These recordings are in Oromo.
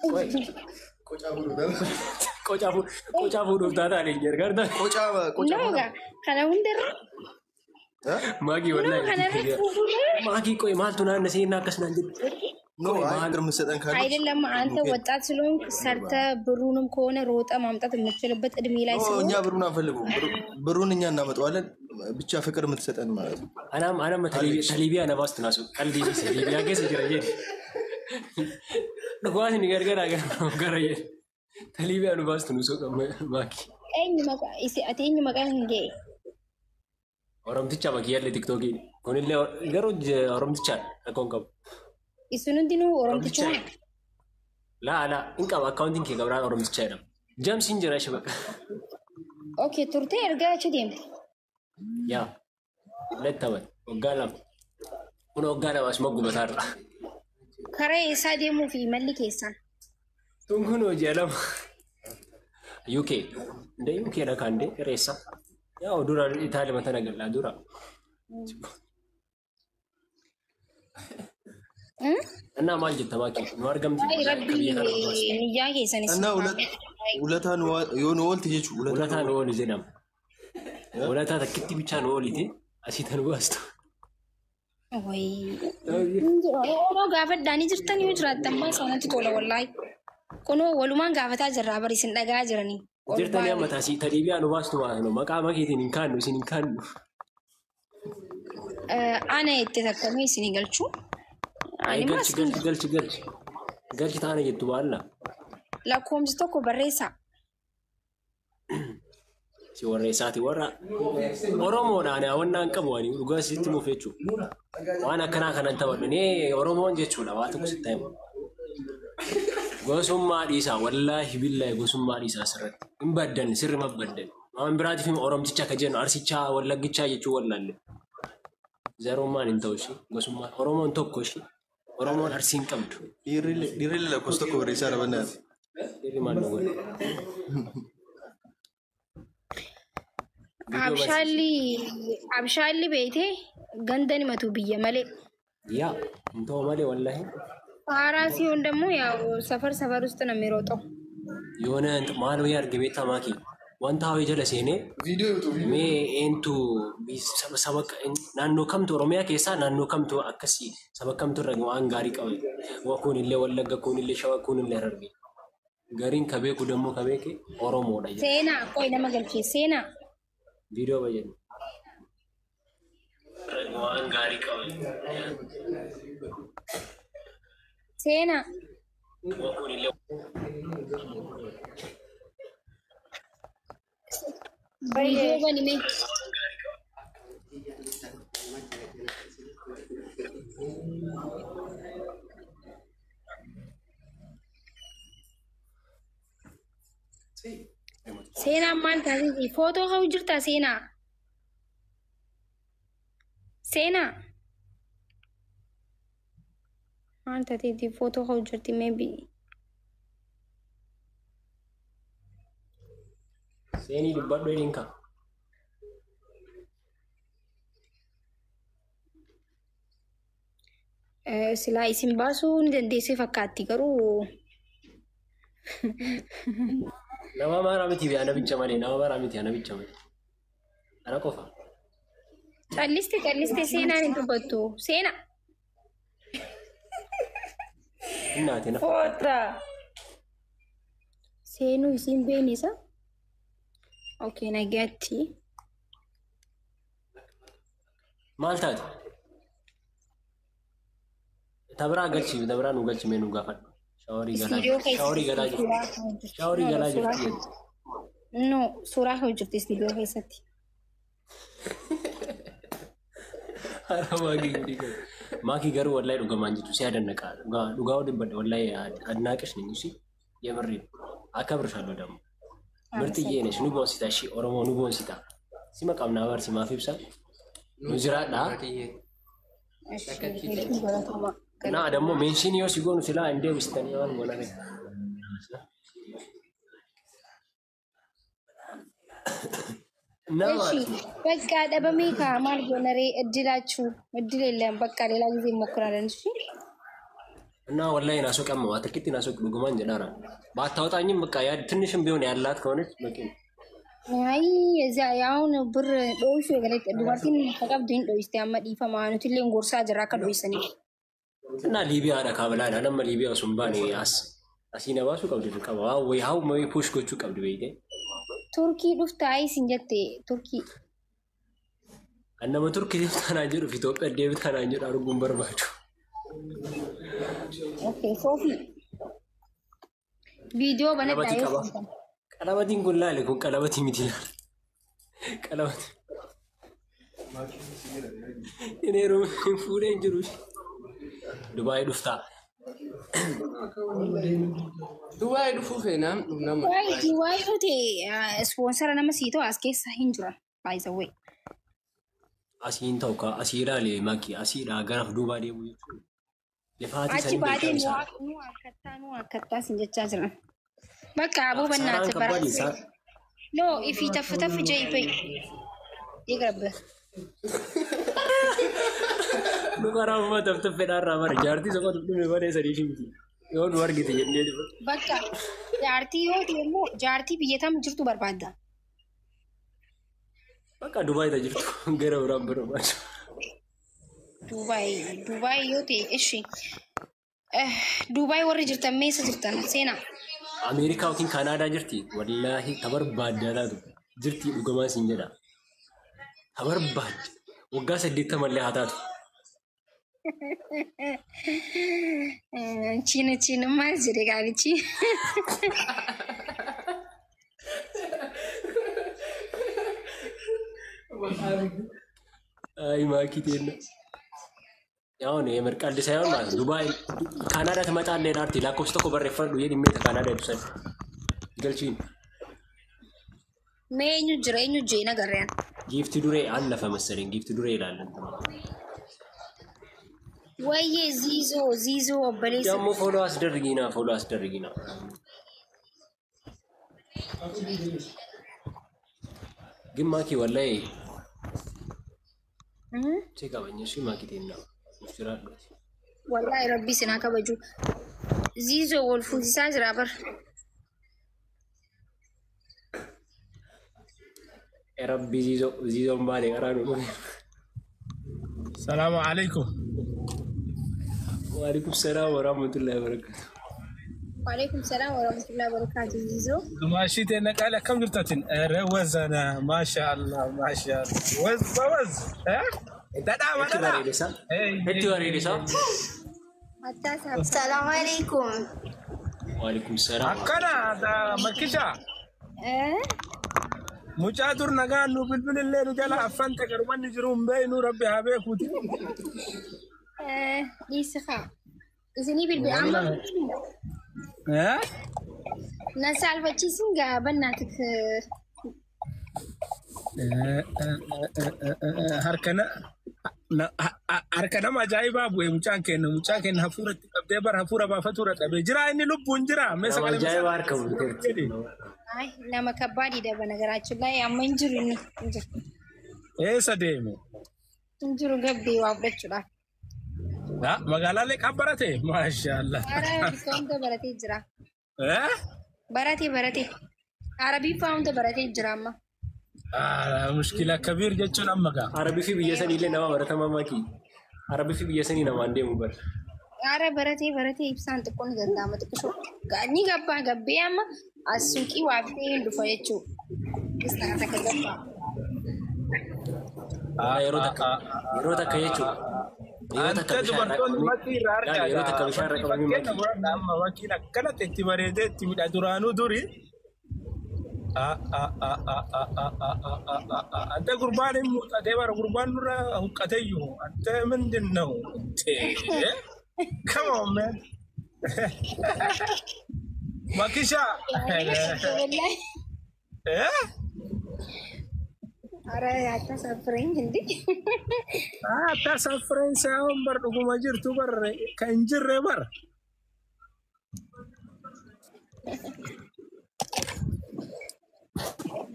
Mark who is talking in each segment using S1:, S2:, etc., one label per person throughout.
S1: Qoy.
S2: Qocaa fuudhuuf.
S1: Qocaa fuudhuuf taataa ani gargaarta.
S2: Qocaa qocaa
S3: No gaa kana hundarra
S1: Maakii
S3: no
S1: wallahi.
S3: kanarra fuudhurra
S1: Maakii qoy maaltu naanna seenaa akkas naan jedhu.
S2: No, አይ ፍቅር የምትሰጠን ካለች
S3: አይደለም አንተ ወጣት ስለሆንክ ሰርተ ብሩንም ከሆነ ሮጠ ማምጣት የምችልበት እድሜ ላይ
S2: ኖ፣ እኛ
S3: ስለሆንክ
S2: ብሩን አንፈልገውም። ብሩን እኛ እናመጣዋለን። ብቻ ፍቅር የምትሰጠን ማለት ነው።
S1: Anam anam talibiyaa na baastu naasu qalbii keessa Liibiyaa keessa jira jedhi. Dhugaas ni gargaraa gara jedhi. Talibiyaa nu baastu nu soqa maakii.
S3: eenyu maqaa ati eenyu maqaa hin ga'e
S1: Oromticha makiyyaallee tiktookii kunillee garuu oromtichaan rakkoon qabu.
S3: Isin hundinuu oromtichuma
S1: Laa laa hin qaba akkaawuntiin kee gabraan oromticha jedhama. Jamsiin jira ishee bakka.
S3: Okay, turtee erga achi deemte.
S1: Yaa lettaban waggaa 2 kun waggaa 2 asuma gubataarra.
S3: Karaa eessaa deemuu fi imalli keessan?
S1: Tun kun hojii 2. UK ndee UK dha kan ndee reessa. Yaa dura Itaali mata nagallaa dura. Innaa maal jetta maakii nu argamti
S3: Ay,
S1: akka
S3: rabbi
S1: biyya kana nu baasu.
S3: niyyaa keessan
S2: እና ውለታ የሆነ ወልት jechuun ውለታ
S1: Ulataa nu ooli jedhama. Ulataa takkitti bichaa nu ooliti asii tan baastu.
S3: Wayii. Oromoo gaafadhaanii jirtan yoo jiraattan maa isaanatti tola wallaahi. Kunoo walumaan gaafataa jirra bari isin dhagaa jiranii. Ol
S1: Jirtanii amma
S3: baay'ee.
S1: taasii taliibiyaa nu baastu maasnu maqaa makiitiin hin kaannu isin hin kaannu.
S3: Ana itti takkamee isinii galchuu.
S1: Ay
S3: Ani
S1: galchi
S3: maas
S1: galchi galchi galchi. Galchi taana jettu baalla.
S3: Lakkoomsi tokko barreessaa.
S1: Si warra isaati warra Oromoodhaan hawwannaan qabu ani dhugaa sitti himuuf jechuudha. Waan akkanaa kanan taphadhu nee Oromoon jechuudha waa tokko sitti himu. Gosummaa dhiisaa wallaahi billaahi gosummaa dhiisaa asirratti. Hin baddan sirrima baddan. Waan biraatiif hima Oromticha akka jennu Arsichaa Wallaggichaa jechuu wallaalle. Zarummaan hin ta'u ishee gosummaan Oromoon tokko ishee Oromoon Arsii hin qabdu.
S2: Dhiirri lakkoofsa tokko barreessaa dhabannaati.
S1: Dhiirri maal nu godhe? Viidiyoo barsiisa.
S3: Abshaalli abshaalli beeytee ganda nimatu biyya malee.
S1: Yaa hin ta'u malee wallaahi.
S3: ፋራ ሲሆን ደግሞ ያው ሰፈር ሰፈር ውስጥ ነው የሚሮጠው።
S1: የሆነ maal wayii arge beektaa maakii wanta hawii jala seenee
S2: Viidiyoo yuutu
S1: mee eentu saba saba naannoo kamtu Oromiyaa keessaa naannoo kamtu akkasii saba kamtu irra waan gaarii qaba. Wa kunillee Wallagga kunillee Shawa kunillee Hararge. Gariin ka beeku dammoo ka beeke Oromoodha jedha.
S3: Seenaa ቆይ nama galchee seenaa
S1: Viidiyoo bayyadu. Waan gaarii qaba.
S3: Seenaa
S1: Wa kunillee
S3: viidiyoo banime. Seenaan maal taasisi? Footoo ka'u jirta seenaa? Seenaa maal taateeti footoo ka'u jirti maybe.
S1: Seenii dubbadhu jedhiin ka.
S3: Silaa isin baasuu ni dandeessee fakkaatti garuu
S1: Nama maraa miti ana bicha malee nama maraa miti ana bicha malee. Ana qofa.
S3: Calliste calliste seenaan hin dubbattu. Seenaa.
S1: Innaati na.
S4: Foota.
S3: Seenuu isiin beekni isa? Okay, nagaatti.
S1: Maal taate? Tabiraa galchi tabiraa nu galchi mee nu gaafadhu. Shaaworii galaa
S3: Istuudiyoo
S1: jirti. Shaaworii galaa
S3: keessatti
S1: jirti.
S3: suuraa ka'u jirti.
S1: Shaaworii
S3: No, no,
S1: galaa
S3: suuraa
S1: jirti jetti.
S3: No, suuraa ka'u jirti istuudiyoo keessatti.
S1: Hara maakii gudii garu. Maakii garuu wallahi dhugamaan jirtu si adannaqa. Dhugaa dhugaa dubbadha wallahi አድናቂሽ ነኝ። እሺ የምሬን አከብርሻለሁ። ደግሞ ምርጥዬ ነሽ። nu boonsita እሺ ኦሮሞ nu boonsita. Sima qabnaa bar simaaf ibsa. Nu jiraadhaa.
S3: እሺ, hedduu galatoomaa.
S1: እና ደግሞ mention yoo si goonu silaa hin deebistanii waan goona ta'e.
S3: እሺ በቃ dhabamee kaa maal goona ree እድላችሁ እድል የለም። በቃ ሌላ ጊዜ እንሞክራለን። እሺ።
S1: እና ወላሂ ናሶቀም አትክቲ ናሶቅ ዱጉማን ጀዳራ ባታወጣኝም በቃ ያ ትንሽም ቢሆን ያላት ከሆነች በቂ ነው።
S3: Ayi yaa'uun bir dho'isuu eegale dubartiin akka qabdu hin dho'iste amma dhiifamaa nuti illee gorsaa jirra akka dho'isaniif.
S1: እና ሊቢያ dha kaabalaadha nama Liibiyaa osoo hin baane as asii na baasuu qabdi dirqama waa wayi haa uumamee push gochuu qabdi beeyte.
S3: Turkii dhufta ayi sin jette Turkii.
S1: Kan nama Turkii deemtaa naan jedhu fi Itoophiyaa deemtaa naan jedhu arguun barbaadu.
S3: Okay Soofii. Viidiyoo banadhaa
S1: Qalabatii
S3: yoo
S1: qaba.
S3: feetan.
S1: Qalabatiin kun laale kun qalabatii miti laale. Qalabatii. Inni yeroo hin fuudhee hin jiru. Dubaayii dhuftaa.
S4: Dubaay dhufuu feenaan dhufnama.
S3: Waayee waayee nuti ispoonsara nama sii ta'u as keessa hin jiran by the way.
S1: Asiin ta'u ka asii ilaale maki asiidhaa gara duubaa deemuu jechuudha. Lafaatii
S3: Achi
S1: sanii
S3: baatee
S1: beekaa isaa.
S3: nu akkattaa nu akkattaa sin jechaa jiran. Bakka aboo
S1: Saaraan
S3: bannaati bara.
S1: kabbaadhi isaa.
S3: No ifii taffi taffi jee ifee. Igrabbe.
S1: Nu karaa uummata taftaffeedhaan bara jaartii soqotu dhume malee sadii miti. Yoo nu argite jennee dhufe.
S3: Bakka jaartii yoo ta'e immoo jaartii biyya tam jirtu barbaadda.
S1: Bakka Dubaay ta jirtu gara biraan barbaadu.
S3: Dubaay Dubaay yoo ta'e ishi. Dubaay warri jirtan meessa jirtan seenaa.
S1: Ameerikaa yookiin Kaanaadaa jirti. Wallaahi ta barbaaddaa laatu jirti dhugamaa siin jedha. Ta barbaadde waggaa 80 illee haa taatu.
S3: Chiina chiina maal jedhe gaarichi.
S1: Ay maakii teenna. ያሁን የምር ቀልድ ሳይሆን ማለት ነው። ዱባይ ካናዳ ትመጣለህ ዳርቲ lakkoofsa tokko barreeffadhu jedhi meeta Kaanaadaa ibsan galchiin
S3: Mee eenyu jira eenyu jee nagarreen.
S1: giifti duree አለፈ መሰለኝ giifti duree ይላል እንትና
S3: Wayyee ziizoo ziizoo obboleessa.
S1: ደግሞ ፎሎ አስደርጊና ፎሎ አስደርጊና ግን ማኪ ወላሂ ቼ እሺ ማኪ ቴና jiraadhuti.
S3: Wallahi rabbi sinaa kabaju. Ziizoo wal fuusisaa jira bar.
S1: Rabbi ziizoo ziizoon baane karaa nu dhufe.
S5: السلام عليكم.
S1: وعليكم السلام ورحمة الله وبركاته.
S3: Waalaikum salaam wa rahmatullahi wa barakaatu ziizoo.
S5: ماشي قال كم جبتتن وزنا ما شاء الله ما شاء الله وز وز ها ده
S1: Itti
S5: ده
S1: bareeda isaa. Itti bareeda isaa.
S3: Mattaa isaa.
S6: Salaamu alaikum.
S1: وعليكم السلام.
S5: akkana makkisha mucaa dur nagaan nu bilbilillee nu jala affante garumanni jiru hin beeynu rabbi haa beekuuti.
S3: Dhiisi haa. Isinii bilbil amma na saalfachiisin gaa bannaatik.
S5: Harka nama ajaa'ibaa bu'e mucaan keenya mucaa keenya hafuuratti qabdee bara hafuura baafatuura qabee jira inni lubbuun jira. Mee
S1: Nama
S5: sagalee
S1: ajaa'ibaa harka buuteerti.
S3: Ay nama kabbaadii dha banagaraachuu laa amma hin jiru inni hin jiru.
S5: Eessa deeme?
S3: Hin jiru gabbee waa fudhachuudhaaf.
S5: Magaalaalee qabbarate maashaallah.
S3: Ara bikka hunda baratee jira. Baratee baratee. Arabii fa'aa hunda baratee jira amma.
S5: Mushkila kabiir jechuun amma gaa.
S1: Arabii fi biyya sanii illee nama baratamaa maki. Arabii fi biyya sanii namaan deemu bara.
S3: Ara baratee baratee ibsaan xiqqoo ni danda'ama xiqqisoo. Ni gabbaa gabbee amma as suuqii waa bitee hin dhufa jechuudha. Isaan takka gabbaa.
S1: Yeroo takka yeroo takka jechuudha. Yeroo takka
S5: Ante
S1: bishaan irra
S5: dubartoonni
S1: qabamee
S5: makii irraa
S1: laala yeroo takka
S5: argaa.
S1: bishaan irra qabamee
S5: Fakkeenya
S1: maki.
S5: fudhadha amma makiin akkanatti itti bareedee itti midha duraanuu duri. Ante gurbaan hin muuxatee bara gurbaan nurra huqqateyyuu ante ምንድን ነው? Come on man. Makisha.
S3: Wallahi.
S5: Eh?
S3: Ara አታሳፍረኝ እንዴ!
S5: Attasaafreen ሳይሆን bar dhuguma jirtu bar kan hin jirre bar.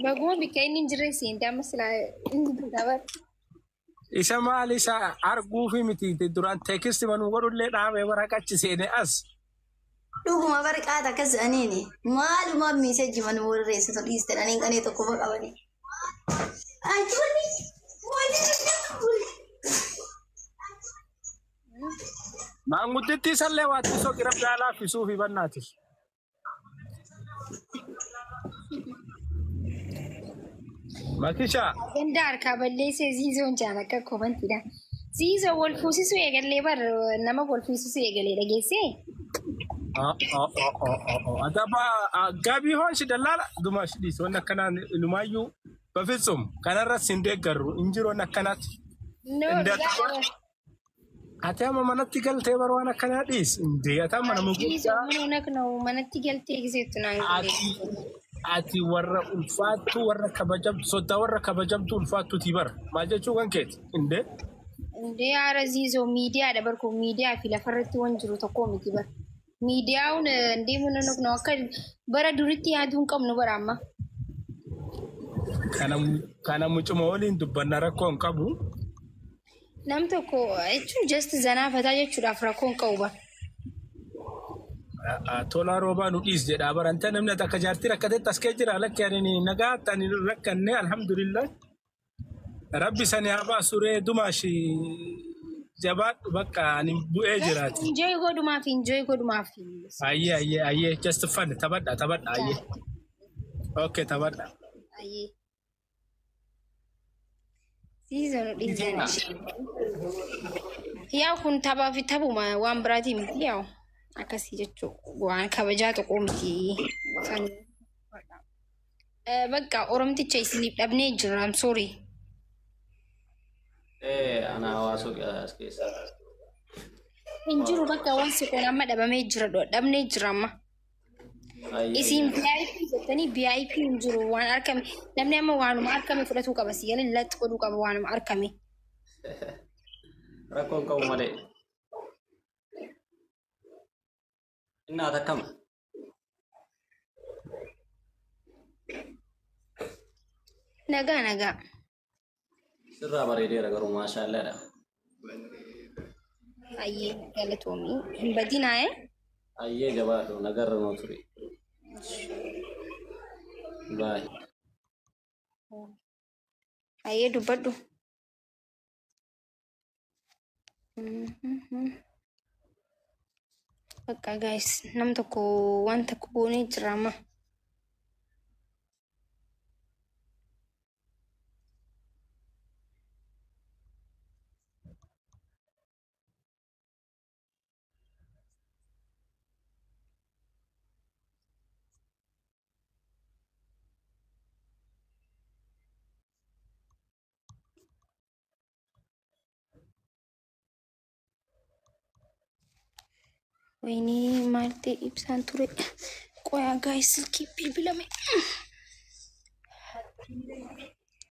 S3: Baguma bikka inni hin jirre seente amma silaa inni dabar.
S5: Isa maal isa arguufi miti duraan teekisti manuu godhullee dhaabee waraqaa achi seene as.
S6: Dhuguma barqaata akkas jedhaniini maalumaaf miiseejji manuu barreessitu dhiiste dhaniin qanee tokko fa qabani. Anchi wanni wanni
S5: Maangudditti isallee waattisoo qirabdaa laaffisuu fi bannaati. Makisha.
S3: Ganda harkaa balleessee ziizoon jaan akka komantiidha. Ziizoo wal fuusisuu eegallee bar nama wal fuusisuu eegalee dhageessee.
S5: Adaba gabii hoon shi dallaala dumaa shi dhiisi wanni akkanaa inumaayyuu bafitsum kanarras hin deeggarru hin jiru wanni akkanaatti.
S3: No,
S5: Ati amma manatti galtee bar waan akkanaa dhiisi. Indee ati amma nama
S3: Ziizoo
S5: guddaa
S3: mana onaknoo manatti galtee giseettu naan galee.
S5: Ati warra ulfaattu warra kabajamtu soddaa warra kabajamtu ulfaattuuti bara maal jechuu kan keeti indee.
S3: Indee haara ziizoo miidiyaadha barkoo miidiyaa fi lafarratti waan jiru tokko miti bar. Miidiyaan indee mana onaknoo akka bara duritti yaaduu hin qabnu bara amma.
S5: Kana mucuma waliin dubbanna rakkoo hin qabu.
S3: Nam tokko jechuun just zanaafataa jechuudhaaf rakkoo hin qabu bara.
S5: Tolaa roobaa nu dhiis jedhaa baranta namni akka jaartii rakkatetti as kee jira lakki ani nagaa ani rakkanne alhamdulillah. Rabbi sani haa baasu ree dumaashi jabaadhu bakka ani bu'ee jiraati.
S3: Enjoy godhumaaf enjoy godhumaaf.
S5: Ayyee ayyee ayyee just fun taphadha taphadha ayyee. Okay, taphadha.
S3: Ayyee. Ziizoo nu dhiisan. Yaa kun taphaa fi taphuma waan biraatii miti yaa akkasii jechuun waan kabajaa tokko miti. Bakka oromticha isiniif dhabnee jirra I'm sorry.
S1: Ana hawaasoo as keessa.
S3: Hin jiru bakka waan siqoon amma dhabamee jira dhabnee jira amma. Isin VIP jettanii VIP hin jiru waan argame namni amma waanuma argame fudhatuu qaba si galee latti godhuu qaba waanuma argame.
S1: Rakkoon qabu malee. Innaa akkam?
S3: Nagaa nagaa.
S1: Sirraa bareedeera garuu maashaallaadha.
S3: Ayyee galatoomii hin badinaa ee.
S1: Ayyee jabaadhu nagarra nuu ture. Baay'ee.
S3: Ayyee dubbadhu. Bakka guys nam tokko waan tokko goonee jira amma. ወይኔ maal ta'e ibsaan ture. Qoyaa guys silkii bilbilame.